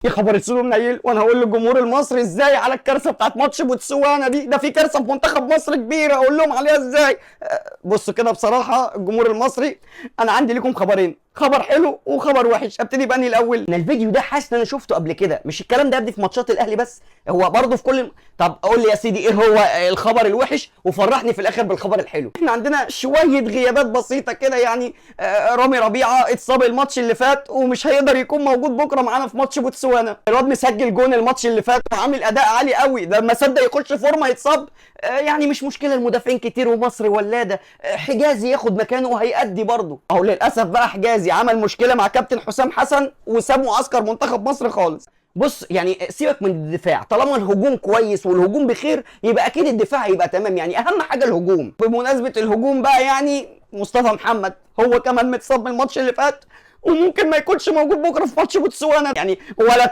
يا خبر السلوم نيل. وانا هقول للجمهور المصري ازاي على الكارثة بتاعت ماتش بوتسوانا دي؟ ده في كارثة في منتخب مصر كبيرة، اقول لهم عليها ازاي؟ بصوا كده بصراحة الجمهور المصري، انا عندي لكم خبرين، خبر حلو وخبر وحش. ابتدي باني الاول؟ ان الفيديو ده حاسس ان انا شفته قبل كده، مش الكلام ده يا ابني في ماتشات الاهلي بس، هو برضه في كل. طب قول لي يا سيدي ايه هو الخبر الوحش، وفرحني في الاخر بالخبر الحلو. احنا عندنا شوية غيابات بسيطة كده يعني، رامي ربيعة اتصاب الماتش اللي فات ومش هيقدر يكون موجود بكره معانا في ماتش بوتسوانا. الواد مسجل جون الماتش اللي فات وعامل اداء عالي قوي، ده لما صدق يخش فورمه يتصاب. يعني مش مشكلة، المدافعين كتير ومصر ولاده، حجازي ياخد مكانه وهيأدي برضه. اهو للاسف بقى حجازي عمل مشكلة مع كابتن حسام حسن وساب معسكر منتخب مصر خالص. بص يعني سيبك من الدفاع، طالما الهجوم كويس والهجوم بخير يبقى اكيد الدفاع هيبقى تمام، يعني اهم حاجة الهجوم. بمناسبة الهجوم بقى، يعني مصطفى محمد هو كمان متصاب من الماتش اللي فات وممكن ما يكونش موجود بكره في ماتش بوتسوانا، يعني ولا